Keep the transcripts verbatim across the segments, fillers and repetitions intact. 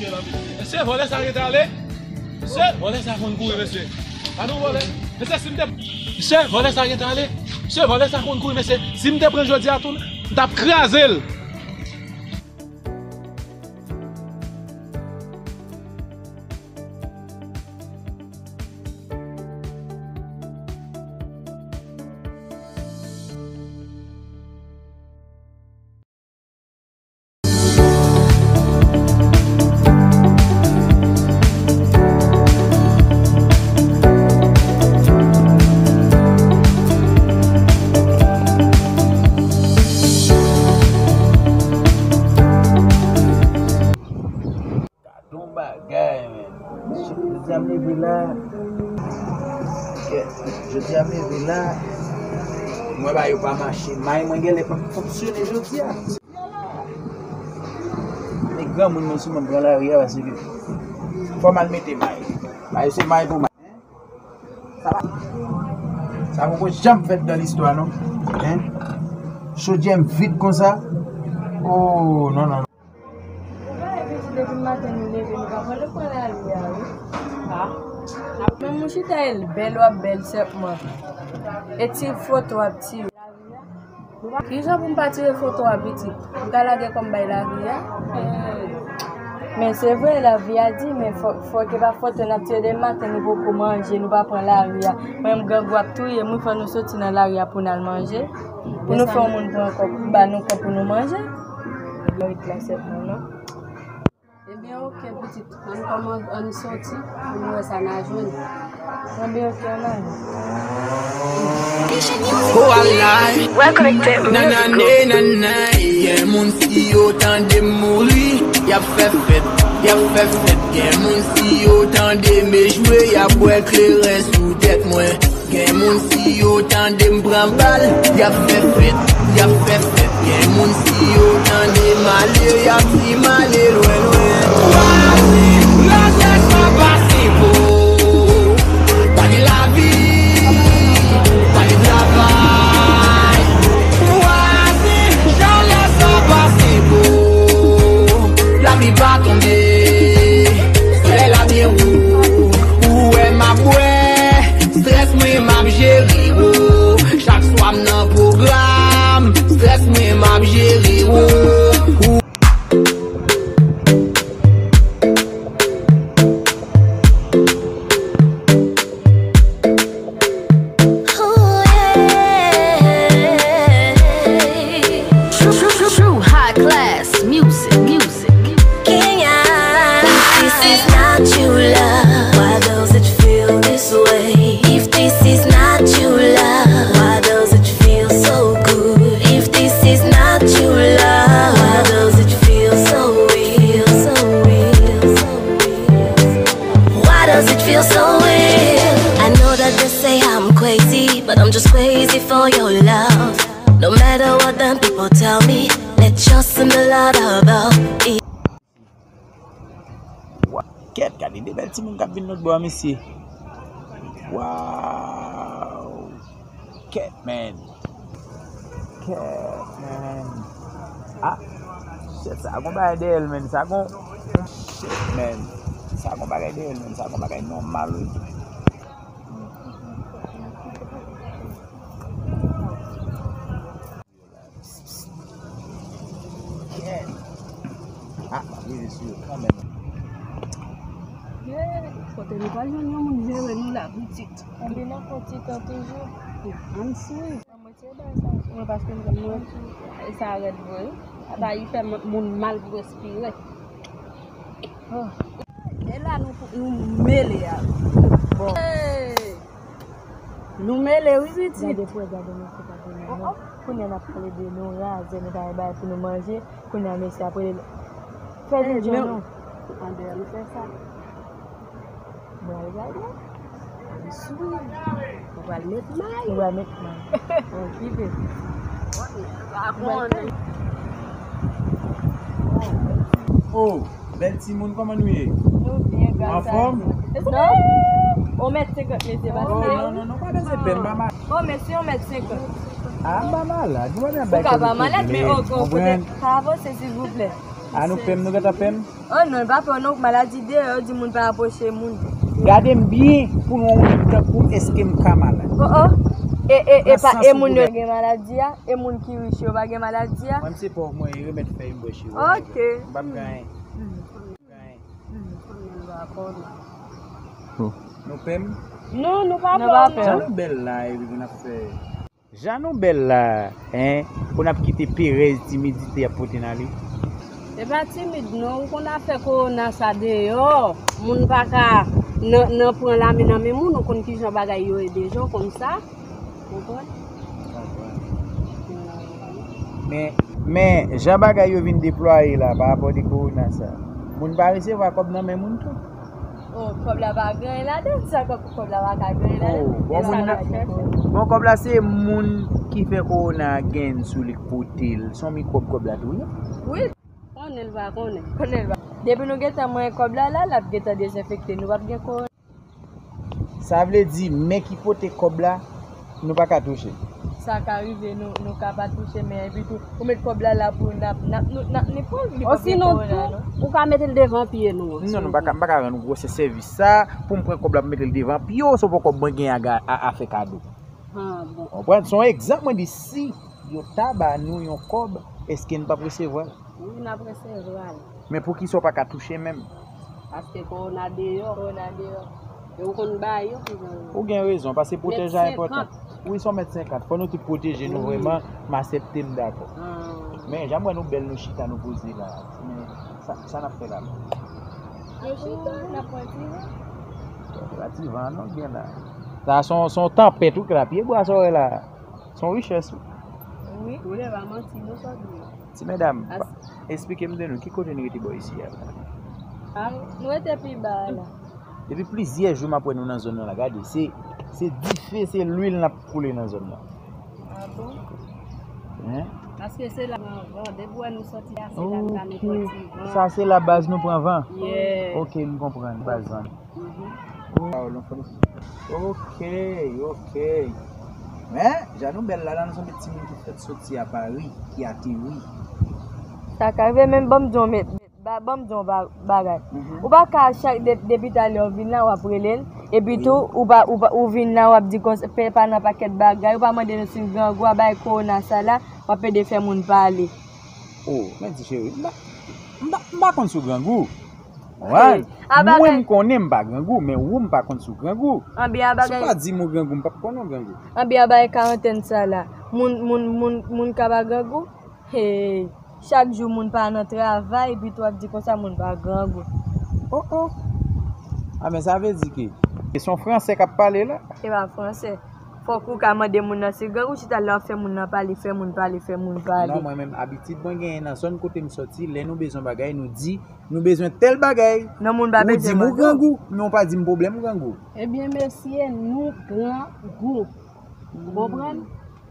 Mesye, vòlè sa ret ale. Mesye, vòlè sa konn kouri, mesye. Gade yon vòlè. Mesye, si m te... Mesye, vòlè sa ret ale. Mesye, vòlè sa konn kouri, mesye. Si m te pran jodi a tou, m t ap kraze l. Gad yon bagay, men. Jodi a m leve la. Jodi a m leve la. M wè bagay yo pa mache. May mwen genlè p ap fonksyone jodi a. Men granmoun mwen sou mwen pran lari a paske fò m al mete may. May se may pou may. Sa poko janm fèt nan listwa non. Hein? Chodyè m vid konsa. Oh, non, non. Ou pa wè piti depi maten nou leve, nou pa pran letan pran lari a, wi. Ah. Men moun chita, e bèl w ap bèl sèlman. E ti foto w ap tire. Kijan pou m pa tire foto a, pitit? M ka lage kò m bay lari a? Men se vre, lavi a di, men fò, fò ke pa foto n ap tire depi maten, nou poko manje, nou pa pran lari a. Menm grangou ap touye m, wi, fò nou soti nan lari a pou n al manje. Pou nou fè yon moun pran kò, ba nou kò pou nou manje. Yo ret la sèlman, non. Ebyen, oke, pitit. Ann kòman, ann soti, pou nou wè sa n a jwenn. Ebyen, oke, ann ale. Koalay. Welcome to Nanane, nanay. Gen moun si yo tande m mouri, y ap fè fèt, y ap fè fèt. Gen moun si yo tande m echwe, y ap bwè kleren sou tèt mwen. Gen moun si yo tande m pran bal, y ap fè fèt, y ap fè fèt. Gen moun si yo tande m ale, y ap di m ale lwen lwen. Vwazen, lòt lè sa pase po. Pa gen lavi, pa gen travay. Vwazen, jan lè sa pase po. Lapli pa tonbe, solèy la byen wo. Ou wè m ap bwè. Strès mwen m ap jere, wo. Chak swa m nan pwogram, strès mwen m ap jere, wo. Ooh, yeah. True, true, true, true high class music, music. Kenya. If this is not true love, why does it feel this way? If this is not true love, why does it feel so good? If this is not true love, why does it feel so real? So real, so real, so real. Why does it feel so real? I know that they say I'm crazy, but I'm just crazy for your love. No matter what them people tell me, let's trust in the Lord above. Wa-, kèt, gade de bèl timoun k ap vin lòt bò a, mesye. Waw. Kèt, man. Kèt, man. Ah, shit, sa gon bagay dèyè l, man. Sa gon, shit, man. Sa gon bagay dèyè l, man. Sa gon bagay nòmal, wi. Ah, m ap rive sou yo kanmenm. Ye, kote nou pral jwenn yon moun jere nou la, pitit? Ann vin nan fon ti tan toujou. Ann swiv. Mwen se bay sa sou mwen paske m konn mwen, sa rèd vre. Ata, li fè m-, moun mal pou respire. Oh. E la nou, nou mele a. Bon. Hey! Nou mele wi pitit. Gade frè, gade mesye pa gen non. Oh, oh. Kounye a n ap pale de nou raze, nou pa gen bagay pou nou manje. Kounye a mesye ap rele. Fè videyo non. Andeyò nou fè sa. Mwen al gade. Li sou. Ou pral met may. Ou pral met may. Okipe. Pa konnen. Oh, bèl timoun, kòman nou ye? Nou byen, gras a Dye. Anfòm? Non. O mèt senkant, mesye, paske. Oh, non, non, non, pa bezwen pè m, pa mal. O, mesye, o mèt senkant. Ah, m pa malad. Ou ka pa malad, men oke, oke. Pa avanse, silvouplè. Ah, nou pè m, nou gentan pè m? Oh non, pa pè non, maladi deyò, yo di moun pa apwoche moun. Gade m byen pou nou wè tankou èske m ka malad. Oh, oh. E, e, e, pa, e moun yo gen maladi a, e moun ki rich yo pa gen maladi a. Mwen, m se pòv mwen, e remèd fèy m bwè chire. Ok. M p ap gen anyen. M p ap gen anyen. Nou pè m? Non, nou pa pè w non. Jan nou bèl la, epi pou n ap fè. Jan nou bèl la, en, pou n ap kite perèz, timidite ap pote n ale. Se pa timid non, ou konn afè kowona sa deyò, moun pa ka nan, nan pran lame nan men moun, ou konn kijan bagay yo ye deja, ou konn sa. Konprann? Konprann. Men, men, jan bagay yo vin deplwaye la, pa rapò de kowona sa, moun pa resevwa kòb nan men moun tou. Oh, kòb la pa gen anyen ladan sa, kòb, kòb la pa ka gen anyen ladan. Oh, bon, e sa moun nan, l ap chache. Bon, kòb la se moun ki fè kowona a gen sou li k pote l. Se yon mikwòb kòb la tou ye. Wi. Konnen l pa konnen. Konnen l pa. Depi nou gentan manyen kòb la, la, l ap gentan dezenfekte. Nou p ap gen kowona. Sa vle di, men ki pote kòb la, nou pa ka touche. Sa ka rive, nou, nou ka pa touche, men epi tou, ou met kòb la la pou n ap, n ap, nou, n ap, nou pran, li p ap gen kowona, non. Osinon tou, ou ka mete l devan pye nou an. Non, non, m pa ka, m pa ka rann ou gwosè sèvis sa, pou m pran kòb la pou m mete l devan pye w, se yon kòb mwen gen a, a, a fè kado. Ah, bon. Konprann? Se yon egzanp, mwen di, si yo ta ba nou yon kòb, èske n p ap resevwa l? Wi, n ap resevwa l. Men poukisa w pa ka touche menm? Paske kowona deyò. Kowona deyò. E ou konn ba yo ki jan yo. Ou gen rezon, paske pwotèj la enpòtan. Wi, se yon mèt senkant. Fò nou tout pwoteje nou vrèman, m aksepte, m dakò. Ah. Men, jan m wè nou bèl, nou chita, nou poze la. Men, sa, sa n ap fè la menm? Nou chita, n ap pran ti van. Pran ti van, non, gen la. Sa, se yon, se yon tanpèt, wi, k la, pye bwa sa w wè la. Se yon richès, wi. Wi. Ou lè pa manti, non, sa w di. Ti medam, pa, esplike m de nou, ki kote n rete bò isi a la? Ah, nou rete pi ba a la. Depi plizyè jou m ap wè nou nan zòn nan la, gade, se, se dife, se lwil n ap koule nan zòn nan. Ah bon? Hein? Paske se la pran van, depi wè nou sòti la, se la n ka met yon ti van. Sa se la baz nou pran van? Yeah. Ok, m konprann, baz van. Mhm. Ok, ok. Men, jan nou bèl la, la nou sanble timoun ki fèt soti a Pari, ki ateri. Sa ka rive, men ban m di w, met, ba, ban m di w ba, bagay. Mhm. Ou pa ka chak de, depi talè w vin la, w ap rele l. Epi tou, ou pa, ou pa, ou vin la, w ap di konsa, pè pa nan pakèt bagay, ou pa mande nou si n grangou, a bay kowona sa la, w ap pede fè moun pale. Oh, men ti cheri, m pa, m pa, m pa konn si w grangou. Wi. Mwen, m konnen m pa grangou, men ou, m pa konn si w grangou. Anben a bagay. Si w pa di m ou grangou, m p ap konnen w grangou. Anben a bagay karantèn sa la. Moun, moun, moun, moun ka pa grangou. Hey, chak jou moun pa nan travay, epi tou w ap di konsa moun pa grangou. Oh, oh. Ah, men sa vle di ke se yon fransè k ap pale la? Se pa fransè. Fòk ou ka mande moun nan si l grangou, chita la w ap fè moun nan pale, fè moun pale, fè moun pale. Non, mwen menm, abitid mwen genyen nan zòn kote m sòti, lè nou bezwen bagay, nou di, nou bezwen tèl bagay. Non, moun pa bezwen bagay. Ou di m ou grangou, men ou pa di m pwoblèm grangou. Ebyen, mesye, nou grangou. Ou konprann?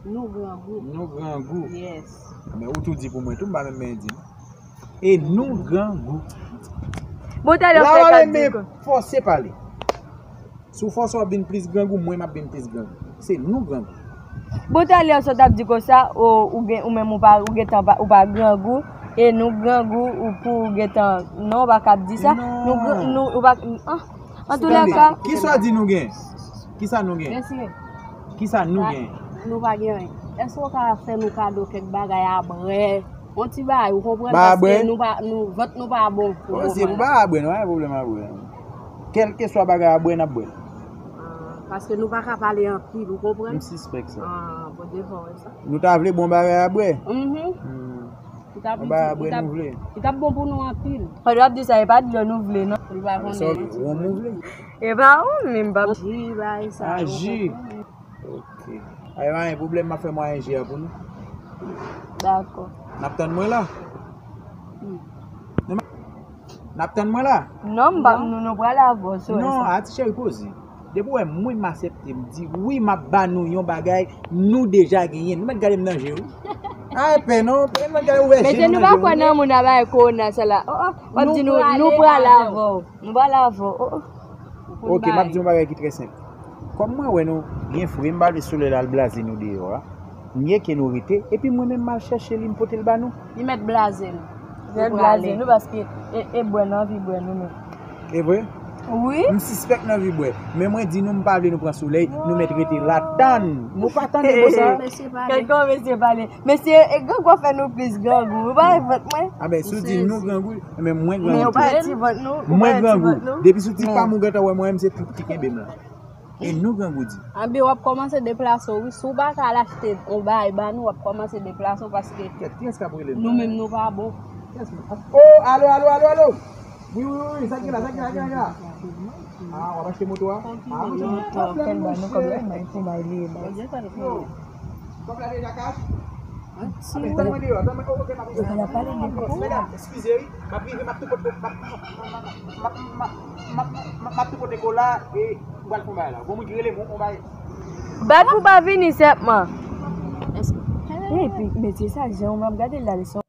Nou grangou. Nou grangou. Yes. Men ou tou di pou mwen tou, m pa menm men di. E nou grangou. Bon, talè w fè kat di kon. Fòse pale. Si w fòse w ap vin plis grangou, mwen m ap vin plis grangou. Se nou grangou. Bon, talè w sot ap di konsa, o, ou gen, ou menm ou pa, ou gentan pa, ou pa grangou, e nou grangou, ou pou ou gentan, non, ou pa kab di sa. Non. Nou gran-, nou, ou pa, ah, antoulèka. Tande, kisa w di nou gen? Kisa nou gen? Mesye. Kisa nou gen? Nou pa gen anyen. Èske w ka fè nou kado kèk bagay a bwè? Yon ti bagay, ou konprann, paske nou pa, nou, vant nou pa bon, ou konprann. Se pou bagay a bwè, nou pa gen pwoblèm a bwè. Kèlkeswa bagay a bwè, n ap bwè. Ah, paske nou pa ka pale anpil, ou konprann? M sispèk sa. Ah, bon, devan wè sa. Nou ta vle bon bagay a bwè. Mhm. Hmm. Bon bagay a bwè nou vle. Li t ap bon pou nou anpil. Fò w ap di sa, e pa dlo nou vle, non. Li pa konnen. Wonm ou vle? E pa wonm, men m pa. Ji, bagay sa, ah, ji. Ok. Ay, pa gen pwoblèm, m ap fè mwayen ji a pou nou. Dakò. N ap tann mwen la? Hmm. N ap tann mwen la? Non, m pa, nou, nou pral avè w, sou sa. Non, a ti cheri poze. Depi w wè mwen m aksepte, m di wi, m ap ba nou yon bagay, nou deja genyen. Nou mèt gade m nan je, wi. Ay, pè non, nou mèt gade ouvè je nou nan je. Mesye, nou pa kwè nan moun a bay kowona sa la. Oh, oh, w ap di nou, nou pral avè w. Nou pral avè w. Oh, oh. Ok, m ap di yon bagay ki trè senp. Kòm mwen wè nou gen fre, m pa vle solèy la al blaze nou deyò a. M ye ke nou rete, epi mwen menm m al chèche li, m pote l ba nou. Li mèt blaze nou. Zèl blaze nou paske e, e bwè n anvi bwè nou menm. E vre? Wi. M sispèk n anvi bwè. Men mwen di nou m pa vle nou pran solèy, nou mèt rete la tann. Nou pa tann e bon sa. Kèlke mesye pale. Mesye, e grangou ap fè nou plis grangou. Ou pa wè vant mwen? A ben, si w di nou grangou, men mwen grangou tou. Mwen grangou. Depi sou ti pa m ou gentan wè mwen menm se trip ki kenbe m la. E nou grangou di. Anben w ap kòmanse deplase w wi. Si w pa ka al achte yon bagay ba nou, w ap kòmanse deplase w paske nou menm nou pa bon. Oh, alo, alo, alo, alo. Wi, wi, wi, wi, sa ki la, sa ki la, sa ki la. Ah, w ap achte moto a? Ah, mwen se mwen. Tèlman nou kòb la, mwen pou bay li. Yo, kòb la deja kach? Ape tann mwen deyò, tann mwen, oh, ok, m ap rive. Yo pa la pale de kòb. Medam, eskize wi, m ap rive, m ap tou pote, m ap, m ap, m ap, m ap, m ap, m ap, m ap tou pote kola e m pral fè yon bagay la. Gon moun ki rele m, yon bagay. Bat pou pa vini sèpman. Epi, mesye sa, jan w m ap gade l la, li son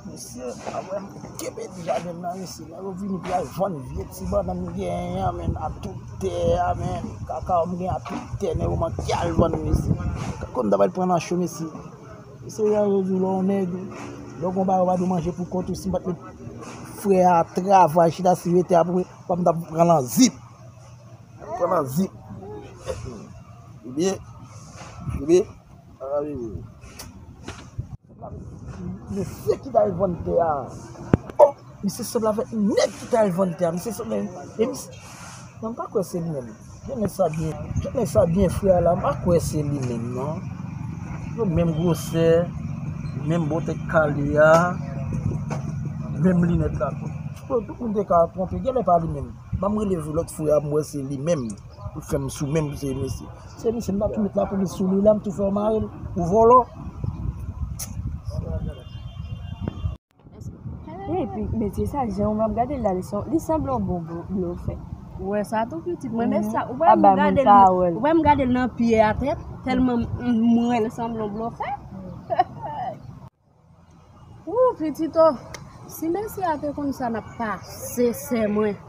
Mesye, apre m kenbe ti jaden m nan, mesye, nèg yo vini pou y al vann vye ti bannann m genyen an, men, a tout tè a, men, kakawo m gen a tout tè, nèg yo manke al vann, mesye. Kako m ta pral pran nan cho, mesye. Mesye, yo di w lè w nèg, lè w gon bagay ou pa dwe manje pou kont ou, si m pa t met frè a travay, chita si rete a pou mwen, pa m t ap pran nan zip. Pran nan zip. Ebyen, ebyen, a, ebyen. Mesye ki t al vann tè a. Oh, misye sanble avèk nèg ki t al vann tè a. Misye sanble, e misye, non, m pa kwè se li menm. Jan nèg sa byen, jan nèg sa byen fre a la, m pa kwè se li menm, non. Yo menm gwosè, menm bò tèt kale a, menm linèt la tou. Tout moun te ka twonpe, genlè pa li menm. Ban m rele lòt frè a, m wè se li menm. Pou fè m sou menm se mesye. Se misye, m t ap tou met lapolis sou li la, m tou fè yo mare l pou vòlò. Epi, mesye sa, jan w m ap gade l la, li son, li sanble yon bon blo-, blofè. Ou wè sa tou, pitit? Mwen, men sa, ou wè m gade l, ou wè m gade l nan pye a tèt, tèlman m, m wè l sanble yon blofè. Wou, pitit o, si mesye a te konn sa n ap pase, sè mwen.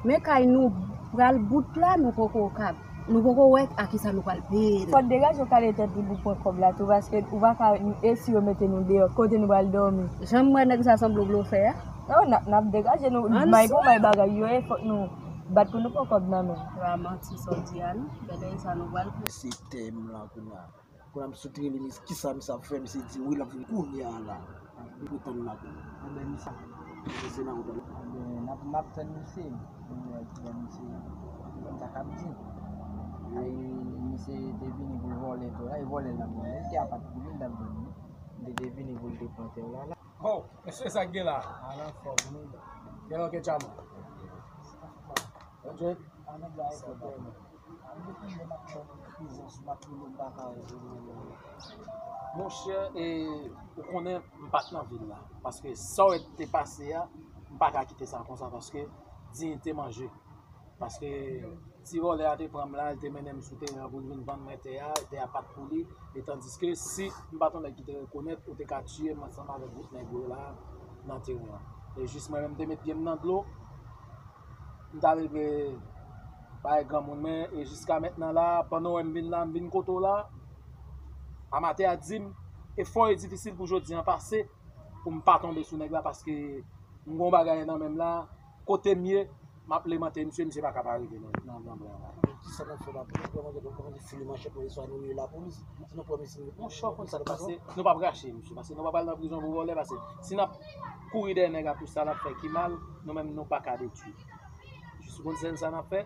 Men kay nou pral bout la, nou poko ka, nou poko wè a kisa nou pral peye l. Fò w degaje w kale tèt li pou pran kòb la tou, paske ou pa ka, e si yo mete nou deyò, kote nou pral dòmi? Jan m wè nèg sa sanble blofè a. Non, n ap, n ap degaje nou, may pou may bagay yo ye, fòk nou bat pou nou pran kòb nan men. Pa manti sa w di a non, bagay sa nou pral peye. Se tèm la kounye a. Kounye a m sot rele misye, kisa misye ap fè, misye di m wi l ap vin kounye a la. Li pou tann la tou. Anben misye. Misye nan wout la. Anben n ap, n ap tann misye. Pou nou wè kisa misye, kisa k ap di. Ay, misye te vini pou l vòlè tou la, e vòlè l t ap vòlè. Li te apat pou li, l t ap vòlè. Li te vini pou l te pran tè w la la. Oh, mesye sa k gen la? Al anfòm wi. Gen lòt ke tchaman. Ok. Monchè, e, ou konnen m pa t nan vil la. Paske sa w wè te pase a, m pa ka kite sa konsa, paske diyite manje. Paske ti vòlè a te pran m la, li te mennen m sou teren an pou l vin vann mwen tè a, tè a pa t pou li. E tandiske si m pa t yon nèg ki te rekonèt, ou te ka tiye m ansanm avèk gwoup nèg yo la nan teren an. E jis mwen menm m te met pye m nan dlo, m t al rive bay granmoun mwen, e jiska mentnan la, pandan w wè m vin la, m vin kote w la, amatè a di m, efò e difisil pou jodi an pase, pou m pa tonbe sou nèg la, paske m gon bagay nan men m la, kote m ye, m ap lemante misye, misye pa ka pa rive nan, nan, nan blan la. Kisa n ap fè la? Kòman, kòman di file manchèt mwen, swa nou rele lapolis, si nou pran misye, nou pran misye, sa nou pase, nou p ap rache misye, paske nou pa pral nan prizon pou vòlè, paske si n ap kouri dèyè nèg ap tou sa n ap fè ki mal, nou menm nou pa ka detwi. Jis ou konn sèl sa n ap fè,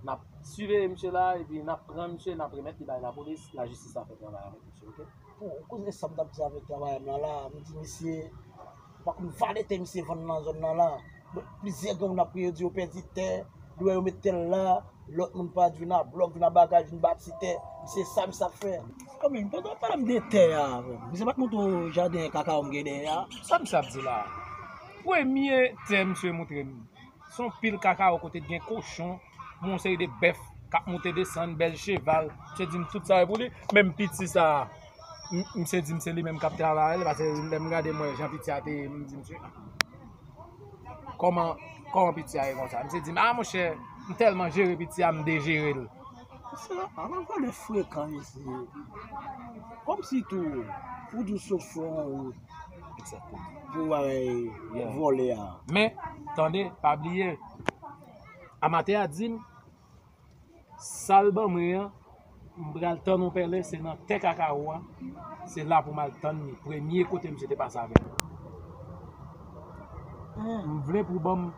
n ap siveye misye la, epi n ap pran misye, n ap remèt li bay lapolis, lajistis ap fè travay avèk misye, oke? Bon, ou konnen sa m t ap di avèk travayè m nan la, m di misye, ou pa konn valè tè misye vann nan zòn nan la. Donk, plizyè granmoun ap kriye, yo di yo pèdi tè, yo wè yo met tè l la, Lòt moun pa vin a blòk, vin a bagay, vin ba ti tè. Se sa misye ap fè. Kòm, pandan w pale m de tè a, frè m, misye pa t montre w jaden kakawo m gen dèyè a? Sa misye ap di la a? Premye tè misye montre m, se yon pil kakawo kote t gen kochon, yon seri de bèf k ap monte desann, bèl cheval. Misye di m tout sa yo pou li. Menm piti sa a, m- misye di m se li menm k ap travay avè l, paske lè m gade m wè jan piti a te ye, m di misye, kòman, kòman piti a ye konsa? Misye di m, a monchè, m tèlman jere piti a, m dejere l. Se, an, an, gade frekan mesye. Kòmsi tou, pou di w sot fè yon wout pou bagay vòlè a. Men, tande, pa bliye, amatè a di m, sa l ban mwen an, m pral tann yon pèlen, se nan tè kakawo a, se la pou m al tann li. Premye kote misye te pase avè m. M vle pou ban m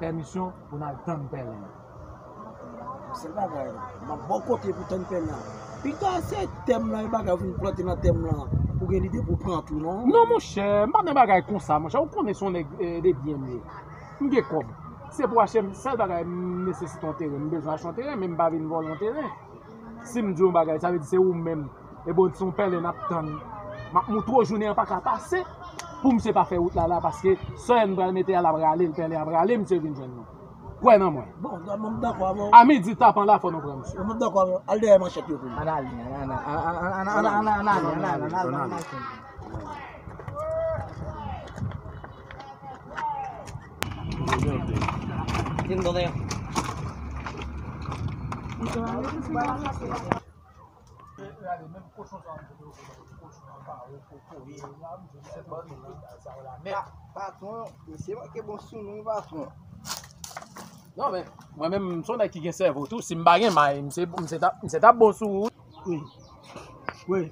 pèmisyon pou n al tann pèlen an. Sèl bagay, m ap bò kote pou tann pèlen an. Piga se tè m lan, e bagay ou vin plante nan tè m lan, ou gen lide pou pran tou, non? Non, monchè, m pa nan bagay konsa, monchè. Ou konnen se yon nèg, eh, de byen m ye. M gen kòb. Se pou achte m, sèl bagay m nesesite yon teren. M bezwen achte yon teren, men m pa vin vòlè yon teren. Si m di yon bagay, sa vle di se ou menm. E bon, se yon pèlen n ap tann. M ap moutre w jounen an pa ka pase pou misye pa fè wout la la, paske sè n pral mete a l ap rale, l pèlen ap rale, misye vin jwenn nou. Kwè nan mwen. Bon, m dakò avè w. A midi tapan la, fò nou pran misye. Bon, m dakò avè w. Al dèyè manchèt yo pou mwen. Ann ale, ann ale, ann ale. Pa- Patwon, misye manke bon sou nou, patwon. Non, men, mwen menm, m se yon nèg ki gen sèvo tou. Si m pa gen may, m se, m se t ap, m se t ap bon sou ou. Wi. Wi.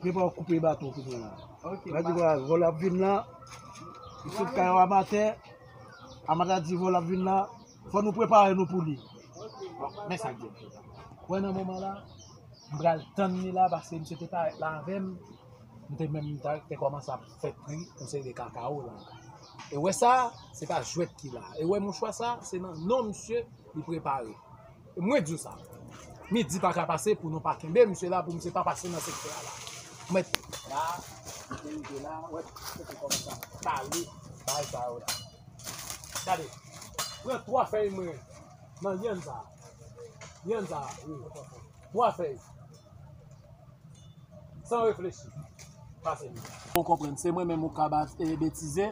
Prepare w koupe baton kounye a la. Ok, m pa di vòlè ap vin la. Misye kay yo amatè. Amatè a di vòlè ap vin la. Fò nou prepare nou pou li. Bon, men sa k di. Wè nan moman la, m pral tann li la, paske misye te parèt la avè m. M te menm ta- te kòmanse ap fè pri yon seri de kakawo la. E wè sa, se pa jwèt ki la. E wè mouchwa sa, se nan non misye li prepare. E mwen di w sa. Midi pa ka pase pou nou pa kenbe misye la, pou misye pa pase nan sektè a la. Mèt la, misye rive la, wè, misye te kòmanse ap tale bagay sa yo la. Gade, pran twa fèy mwen nan lyann sa. Lyann sa, wi. Twa fèy. San reflechi. Pase li. Ou konprann, se mwen menm ou ka ba- e, betize,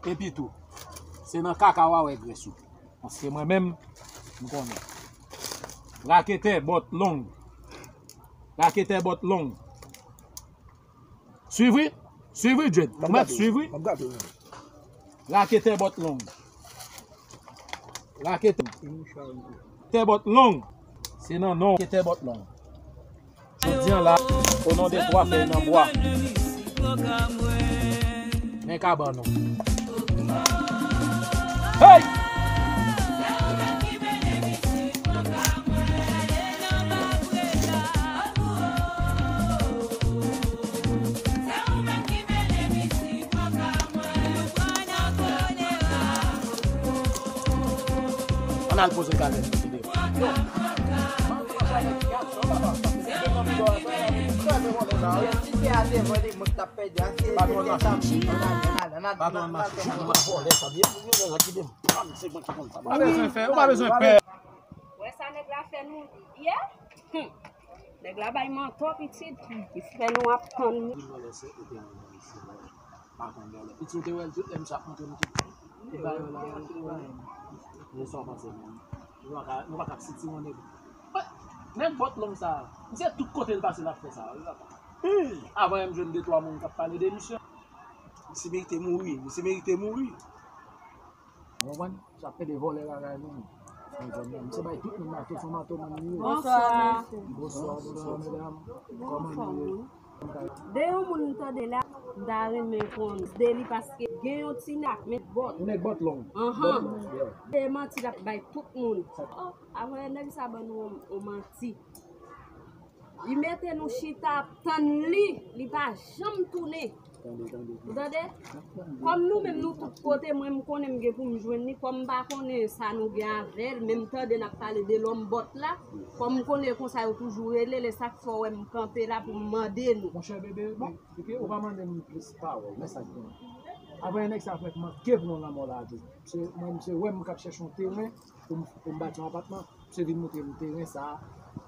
epi tou, se nan kaka w a wè grès ou. Paske mwen menm, m konnen. Raketè bòt long. Raketè bòt long. Swiv wi. Swiv wi, Dread. Ou mèt swiv wi. M ap gade w. Raketè bòt long. Raketè. Tè bòt long. Se nan non. Raketè bòt long. Jodi an la, o non de twa fèy nan bwa. Men kabann ou. Hey! Ann al poze kalèt. Ou pa bezwen fè, ou pa bezwen pè. Wè sa nèg la fè nou yè? Hum. Nèg la bay mantò pitit. Li fè nou ap tann li. Pa konn lè. Pitit ou te wè l tout lè misye ap montre m tout. E pa yo la, e pa yo. Men sa w panse menm? Nou pa ka, nou pa ka ap sitiwone. Nèg bòt long sa, misye tout kote l pase l ap fè sa. Avan menm jwenn de twa moun k ap pale de misye. Misye merite mouri, misye merite mouri. Ou konprann? Sa pede vòlè bagay nou. Misye bay tout moun mato, se yon mato moun li ye. Bonswa. Bonswa, bonswa, medam. Kòman nou ye? De yon moun m tande la, m ta renmen konn de li paske gen yon ti nèg ak men bòt. Yon nèg bòt long. Anhan. Bòt long, yeah. De manti l ap bay tout moun. Oh, avan nèg sa ban nou yon, yon manti. Li mete nou chita ap tann li, li pa janm tounen. Ou tande? Kòm nou menm nou tout kote, mwen m konnen m gen pou m jwenn li, kòm m pa konnen sa nou gen avè l, men m tande n ap pale de lòm bòt la, kòm m konnen konsa yo toujou rele, lè sa k fè w wè m kanpe la pou m mande nou. Monchè bebe, bon, epi ou pa mande m plis pawòl, men sa k gen. Apre nèg sa fèk manke pran lanmò la tou. Se, mwen, se wè m k ap chèche yon teren pou m, pou m bati yon apatman. Se vin montre m teren sa a.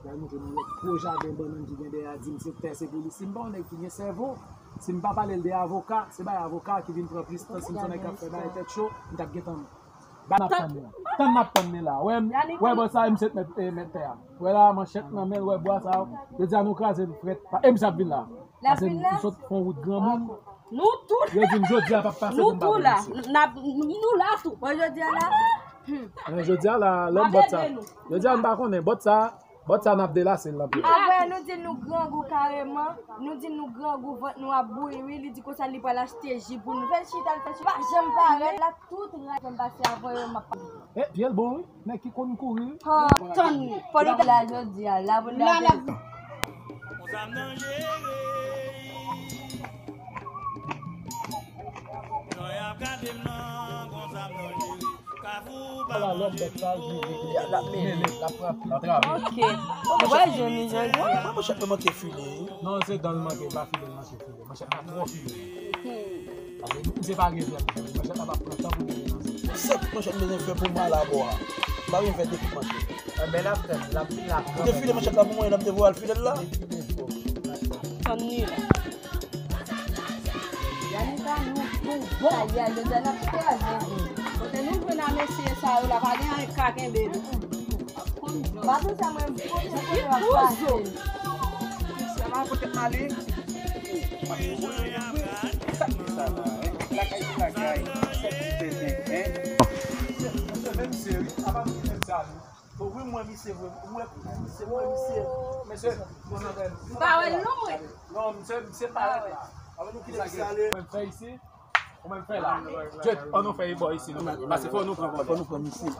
L al montre m yon gwo jaden bannann ki gen dèyè a, di m se tè, se pou li. Si m pa yon nèg ki gen sèvo, si m pa pale l de avoka, se bay avoka ki vin pran plis tan, si m se yon nèg k ap fè bagay tèt cho, m t ap gentan ba n ap tann nan. Tann n ap tann li la. Wè, wè bò sa, e misye t mèt, e, mèt tè a. Wè la, manchèt nan men l, wè bwa sa. Yo di a nou kraze l frèt. E misye ap vin la. Pase m sot fè yon wout granmoun. Nou tou. Yo di m jodi a p ap pase pou m pa pran misye. N ap, nou la tou. Bon, jodi a la. Men jodi a la, lè m bòt sa. Jodi a m pa konnen, bòt sa, bòt sa n ap delase l nan pye. Apre, nou di nou grangou kareman. Nou di nou grangou, vant nou ap bouyi, wi. Li di konsa li pral achte ji pou nou. Fè l chita, l fè chita. Pa janm parèt la, tout rad janm pase avan yo, m ap E, pye l bon, wi. Nèg ki konn kouri. Tann. Fò nou la jodi a, la pou n la. Gon zam nan jere. Jan y ap gade m nan, gon zam nan jere. Kafou pa manje m. L ap mele, l ap frape. L ap trape. Ok. Ou wè jwenn li jan l ye. Mwen, mwen, mwen, mwen manke file. Non, se dan l manke, pa file l manke. Manchèt la twò file. Pase misye pa gen vrè manchèt. Manchèt la p ap pran tan pou li ranse. Sèt manchèt m bezwen fè pou m al abò a. M pa bezwen fè de kout manchèt. Enben, l ap tann, l ap file ak. Ou te file manchèt la pou mwen, l ap te voye al file l la. Tann li la. Yanita, nou tou bon. Ayayay, jodi a n ap kraze. Kote nou jwenn a mesye sa yo la, pa gen anyen k ka kenbe nou. Madanm sa mwen, kote kote w ap pase? Sa va kote m ale? Sa ki sa la, hein? Lakay pou lakay. Sa ki tenten, hein? Monchè, menm se wi, apa nou ki menm sa nou? Bon, wi, mwen misye vre, mwen misye, mwen misye. Mesye, bon, nou pa wè l non, mwen. Non, misye, misye parèt la. Avan nou kite misye ale. Mwen fè isi. Ou menm fè la. Jet, ann nou fè bò isi nou. Pase fò nou pran, fò nou pran misye.